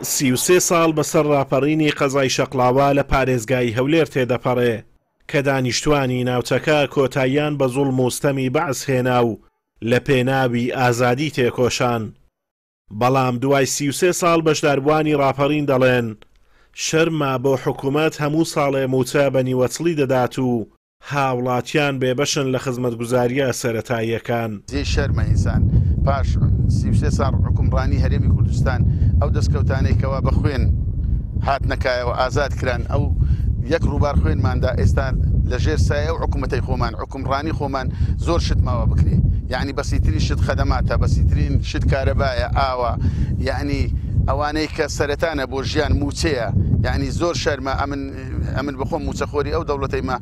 33 ساڵ بەسەر ڕاپەڕینی قەزای شەقڵاوە لە پارێزگای هەولێر تێدەپەڕێ کە دانیشتوانی ناوچەکە کۆتاییان بە زوڵم و ستەمی بەعس هێنا و لە پێناوی ئازادی تێکۆشان. بەڵام دوای 33 ساڵ بەشداربووانی ڕاپەڕین دەڵێن، شەرمە بۆ حکومەت هەموو ساڵێ مووچە بە نیوەچڵی دەدات و هاوڵاتیان بێبەشن لە خزمەتگوزارییە سەرەتاییەکان. جێی شەرمە ئینسان پاش 33 ساڵ حوکمڕانی هەرێمی کوردستان ئەو دەستکەوتانەی کەوا بە خوێن هاتنە کایەوە ئازاد کران ئەو یەک ڕووبار خوێنماندا ئێستا لە ژێر سایە ئەو حکوومەتەی خۆمان حوکمڕانی خۆمان زۆر شت ماوە بکرێ یعنی بەسیترین شت خەدەماتە بەسیترین شت کارەبایە ئاوە یعنی ئەوانەی کە سەرەتانە بۆ ژیان مووچەیە یعنی زۆر شەرمە ئەمن ئەمن بەخۆم مووچەخۆری ئەو دەوڵەتەی مە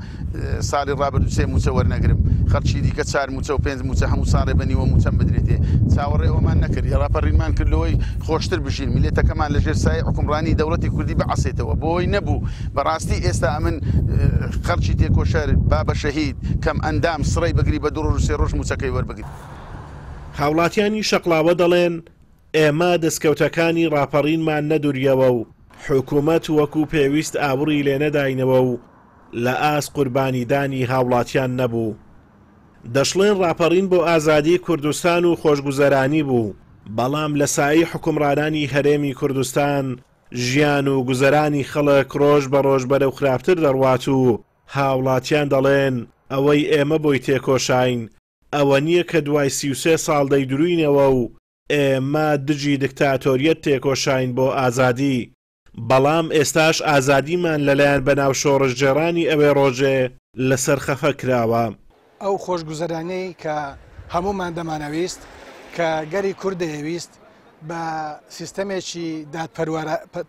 ساڵی ڕابردوو سێ مووچە وەرنەگرم خەڵکی دیکە چار مووچە و پێنج مووچە هەموو ساڵێ بە نیوە مووچەم بدرێتێ چاوەڕێ ئەومان نەکرد ڕاپەڕینمان کرد لەوەی خۆشتر بژین میللەتەکەمان لەژێر سایەی حوکمڕانی دەوڵەتی کوردی بحەسێتەوە بۆی نەبوو بەڕاستی ئێستا ئەمن خەڵکی تێکۆشەر بابە شەهید کەم ئەندام سڕەی بگری بە دوو ڕۆژ و سێ ڕۆژ مووچەکەی وەربگری. هاوڵاتیانی شەقڵاوە دەڵێن، ئێمە دەستکەوتەکانی ڕاپەڕینمان نەدوریەوە و حکومەت وەکو پێویست ئاوڕی لێنەداینەوە و لە ئاست قوربانیدانی هاوڵاتیان نەبوو. دەشڵێن ڕاپەڕین بۆ ئازادی کوردستان و خۆشگوزەرانی بوو، بەڵام لە سایەی حوکمڕانانی هەرێمی کوردستان ژیان و گوزەرانی خەڵک ڕۆژ بە ڕۆژ بەرەو خراپتر دەڕوات و هاوڵاتیان دەڵێن ئەوەی ئێمە بۆی تێکۆشاین ئەوە نییە کە دوای 33 ساڵ دەیدروینەوە و ئێمە دژی دکتاتۆریەت تێکۆشاین بۆ ئازادی، بەڵام ئێستاش ئازادیمان لەلایەن بەناو شۆڕشگێڕانی ئەوێ ڕۆژێ لەسەر خەفە کراوە. ئەو خۆشگوزەرانیەی کە هەموومان دەمانەویست، کە گەلی کورد دەیەویست بە سیستەمێکی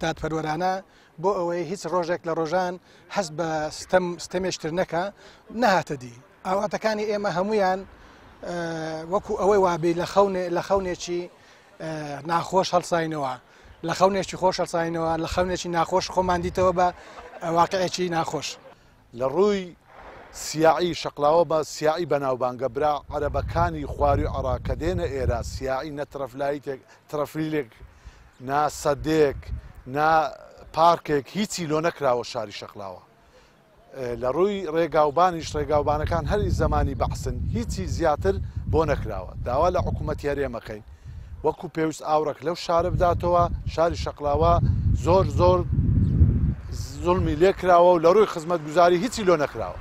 دادپەروەرانە بۆ ئەوەی هیچ ڕۆژێک لە ڕۆژان هەست بە ستەم ستەمێشتر نەکا، نەهاتە دی. ئاواتەکانی ئێمە هەمویان وەکو ئەوەی وابی لە خەونێ لە خەونێکی ناخۆش هەڵساینەوە لە خەونێکی خۆش هەڵساینەوە لە خەونێکی ناخۆش خۆمان دیتەوە بە واقعێکی ناخۆش. لە ڕووی سیاعی شەقلاوە بە سیاعی بەناوبانگە برا عەرەبەکانی خواروی عەڕاق کە دێنە ئێرە سیاعی نە ترەفلایتێک ترەفلیلێک نا سەدێک نا پارکێک هیچی لۆ نەکراوە شاری شەقلاوە لە ڕووی ڕێگاوبانیش ڕێگاوبانەکان هەر ئی زەمانی بەعسن هیچی زیاتر بۆ نەکراوە داوا لە حکوومەتی هەرێمەکەین وەکو پێویست ئاوڕێک لەو شارە بداتەوە شاری شەقلاوە زۆر زۆر زوڵمی لێکراوە و لە ڕووی خزمەتگوزاری هیچی لۆ نەکراوە.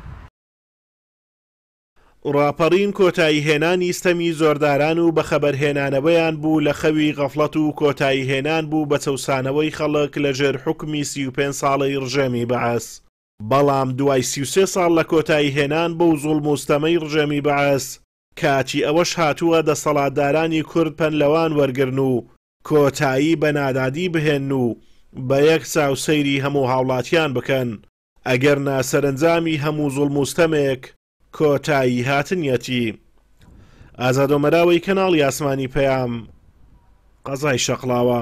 ڕاپەڕین کۆتاییهێنانی ستەمی زۆرداران و بەخەبەرهێنانەوەیان بوو لە خەوی غەفڵەت و کۆتاییهێنان بوو بە چەوسانەوەی خەڵک لە ژێر حوکمی 35 ساڵەی ڕژێمی بەعس. بەڵام دوای 33 ساڵ لە کۆتاییهێنان بەو زوڵم و ستەمەی ڕژێمی بەعس، کاتی ئەوەش هاتووە دەسەڵاتدارانی کورد پەند لەوان وەرگرن و کۆتایی بە نادادی بهێنن و بە یەک چاو سەیری هەموو هاوڵاتیان بکەن، ئەگەرنا سەرەنجامی هەموو زوڵم و ستەمێک کۆتایی هاتنیەتی. ئازاد ئۆمەراوەی کەناڵی ئاسمانی پەیام، قەزای شەقڵاوە.